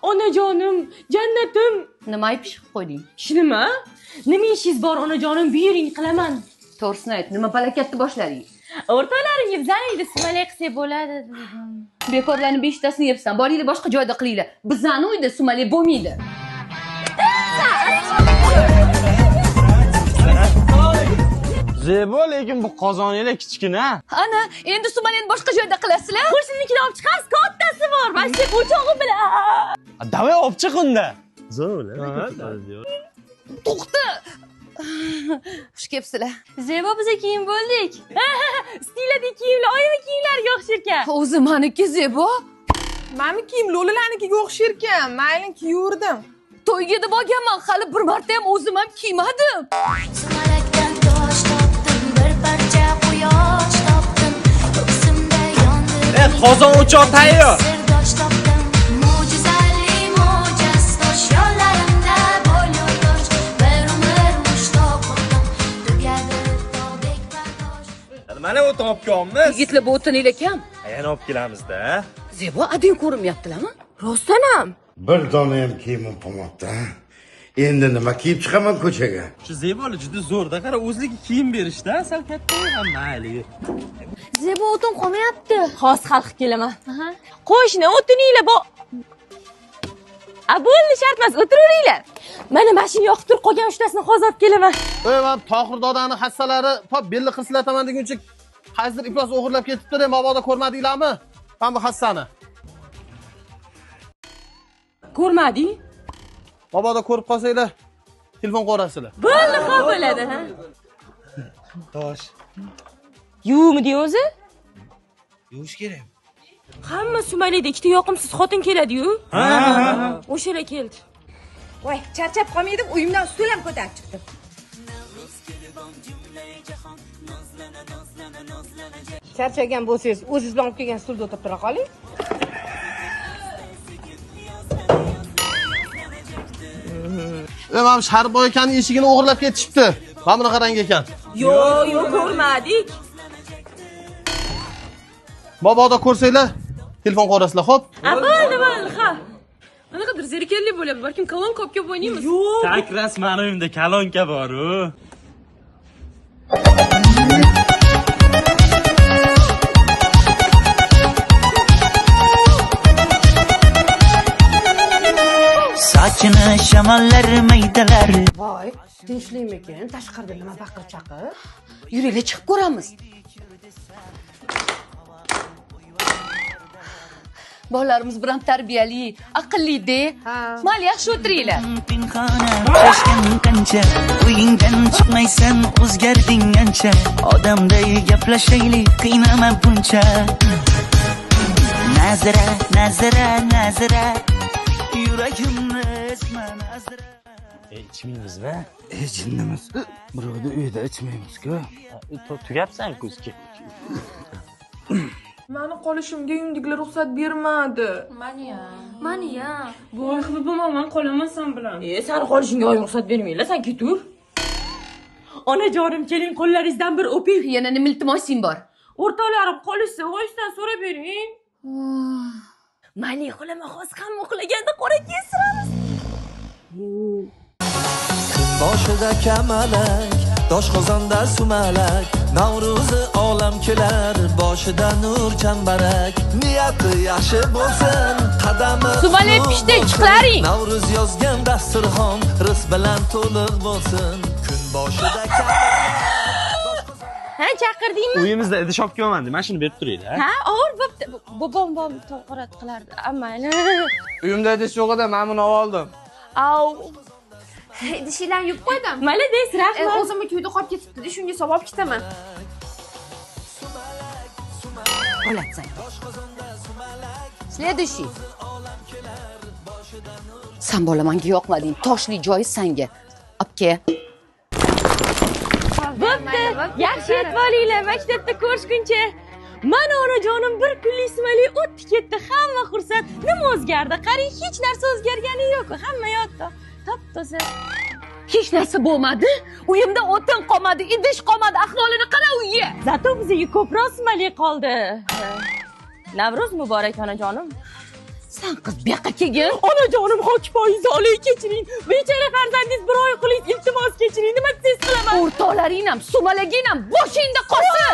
Onajonim, jannatim. Nima ayb ish qilib qo'yding? Nima? Nima ishingiz bor onajonim, buyuring qilaman. To'g'risini ayt, nima palakatni boshlading? O'rtoqlaringiz bizani sumalak qilsak bo'ladi dedim. Bekorlarni 5 tasini yebsan. Boringlar boshqa joyda qilinglar. Bizani uyda sumalak bo'lmaydi. Zebo, lekin bu qozoninglar kichkina. Ana, endi sumalakni boshqa joyda qilasizlar? Qo'shninikini olib chiqamiz, kattasi bor. Mana shu o'chog'i bilan. Davay olib chiq unda. Zo'r. To'xta. Xush kelibsizlar. Zebo, biz kiyim bo'ldik. Stilada kiyimlar, oyim kiyimlarga o'xshar ekan. O'zi meniki Zebo. Meni kiyim Lolalarnikiga o'xshar ekan. Mayli kiyurdim. To'yga deb olganman, hali bir marta ham o'zim ham kiymadim. Sumalakdan tosh topdim, bir parcha quyosh topdim. Ko'ksimda yondi. Qozon o'choq tayyor. Sirdosh topdim, mo'jizali mo'jaz tosh yo'llarimda bo'l yo'ldosh. Bir umr mushtoq bo'ldim, tugadi tog'dek bardosh. Mana o't olib kelamiz. Yigitlar, bu o'tininglar kam. Yana olib kelamiz-da. Zebo, ading ko'rinmayaptilarmi? Rostdan ham. Bir dona ham kiyimim qolmabdi. Endi nima kiyib chiqaman ko'chaga? Shu Zeboli juda zo'rda, qara, o'zligi kiyim berishda, sal katta ham mayli. Zebo, o'tin qolmayapti. Hozir hal qilib kelaman. Qo'shni, o'tininglar bu. A bo'ldi, shart emas, o'tiraveringlar. Mana mashina yoqib turib qolgan uchtasini hozir olib kelaman. Ey, men Tohir dodani hassalari top belli qirsilataman deguncha qaysidir iflos o'g'irlab ketibdi, mabodo ko'rmadinglarmi? Men bu hassani. Ko'rmading? Mabodo ko'rib qolsanglar, telefon qo'rasizlar. Bo'ldi, xo'p bo'ladi, ha? Tosh. Yuvmidi o'zi? Yuvish kerak. Hamma sumalakda ikkita yoqimsiz xotin keladi-yu. Ha. O'shalar keldi. Voy, charchab qolmay deb uyimdan stul ham ko'tarib chiqdim. Charchagan bo'lsangiz, o'zingiz bilan olib kelgan stulda o'tirib tura qoling. Mana Sharboy akaning eshigini o'g'irlab ketishibdi. Mana buni qarang ekan. Yo'q, yo'q, ko'rmadik. Mabodo ko'rsanglar, telefon qo'rasizlar, xo'p? A bo'ldi, bo'ldi, ha. Qanaqadir zerikarli bo'lyapti. Balkim kolonka olib kelib o'ynaymiz. Yo'q. Tak ras meni uyimda kolonka bor-u. Sochini shamollar maydalar. Voy, tinchlikmikin? Tashqarida nima baqir-chaqir? Yuringlar, chiqib ko'ramiz. Bolalarimiz bilan tarbiyali, aqlli-de. Mayli, yaxshi o'tiringlar. Pinhona shoshgan qancha, uyingdan chiqmaysan, o'zgarding ancha. Odamday gaplashaylik, qiynama buncha. Nazira, Nazira, Nazira, yuragimni ezma Nazira. Ichmaymizmi? Jinnimiz. Birovni uyda ichmaymiz-ku. Tugabsan-ku o'zi. Meni qolishimga uyimdagilar ruxsat bermadi. Mani-ya. Voy, xibibim, men qolaman sen bilan. Sen qolishingga oyim ruxsat bermaylar, sen ketur. Onajonim, keling, qo'llaringizdan bir o'ping. Yana nima iltimosing bor? O'rtoqlarim qolishsa, oyisidan so'rab bering. Mayli, uxlama, hozir hamma uxlaganda qora kestiramiz. Boshida kamalak, toshqozonda sumalak, Navro'zi olam kelar, boshida nur chambarak. Niyati yaxshi bo'lsin, qadami Sumalak pishdi, chiqlaring. Navro'z yozgan dasturxon rizq bilan to'liq bo'lsin. Kun boshida kamalak. Ha, chaqirdingmi? Uyimizda idish olib kelaman deb, mana shuni berib turinglar. Ha, og'ir bo'pti. Bobom to'qorat qilardi. Mayli. Uyimda idish yo'q edi, men buni oldim. Au. Idishinglarni yuvib qo'ydim. Молодец, rahmat. O'zimniki uyda qolib ketibdi-da, shunga solib olib ketaman. Bo'ladsan. Следующий. San bola menga yoqmading. Toshli joyi sanga. Olib kel. Bo'pti. Yaxshi yetib olinglar, maktabda ko'rishguncha. Mana onajonim, bir kunlik sumalak o'tdi ketdi, hamma xursand. Nima o'zgardi? Qarang, hech narsa o'zgargani yo'q. Hamma yotdi. Top-toza. Hech narsa bo'lmadi. Uyimda o'tin qolmadi, idish qolmadi. Ahvolini qara uyga. Zato bizga ko'proq sumalak qoldi. Navro'z muborak onajonim. San qiz bu yoqqa kelgin. Onajonim, hokipoyingizni olay, kechiring. Bechora farzandingiz bir oy qiling, iltimos kechiring. Nima desangiz qilaman. O'rtoqlaring ham, sumalaging ham boshingda qolsin.